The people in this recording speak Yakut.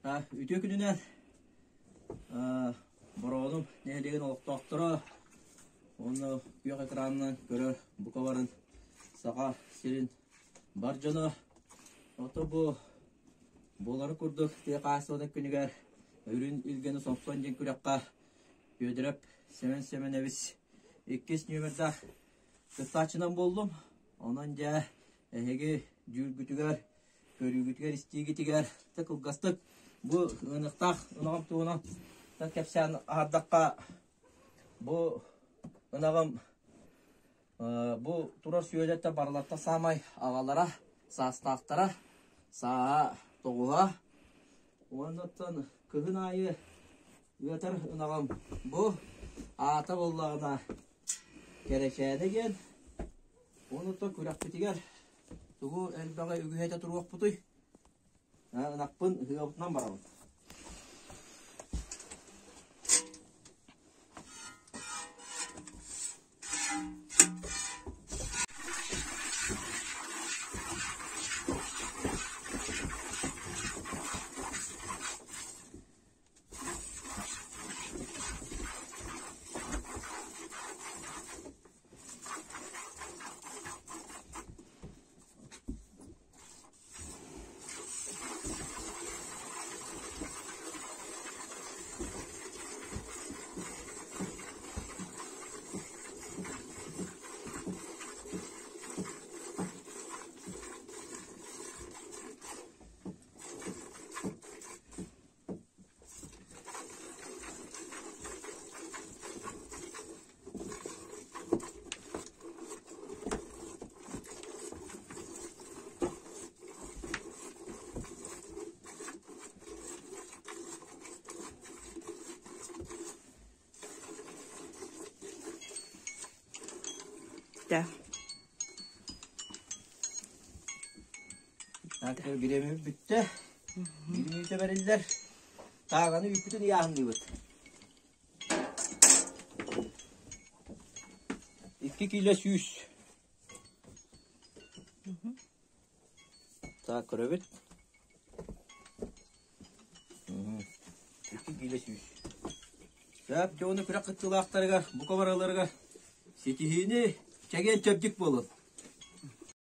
Үтүө күнүнэн Бороҕонум нэһилиэгин олохтоохторо уонна күөх экранынан көрөр бука барын Саха сирин бар дьоно ото бу буолары курдук тыа хаһаайыстыбатын күнүгэр Үрүн илгэни сомсон диэн күрэххэ Федоров Семен Семенович иккис нүөмэрдээх кыттааччынан буоллум. Онон дьэ эһиги дьүүлгүтүгэр көрүүгүтүгэр-истиигитигэр кылгастык бу ыаныктаах ынаҕым туһунан кэпсээн аһардахха бу ынаҕым бу турар сүөдэттэн барыларта саамай аҕалара саастаахтара сааһа тоҕуһа уонна оттон кыһын аайы ыатар ынаҕым бу аата буоллаҕына Кэрэчээнэ диэн уонна күрэхпитигэр Тугу элбэҕи үгүһэтэ туруохпутуй? Ынахпын ыһыабытынан барабын. Да. Так, бириэмэбит бүттэ. Биир мүнүүтэ бэриллэр. Тааганы үүппүтүн ыйааһынныыбыт. 2 кило 100. Так, көрөбүт. 2 кило 100. Сөп, дьону күрэх кыттыылаахтарыгар, бука бараларыгар ситиһиини чэгиэн чэбдик буолун.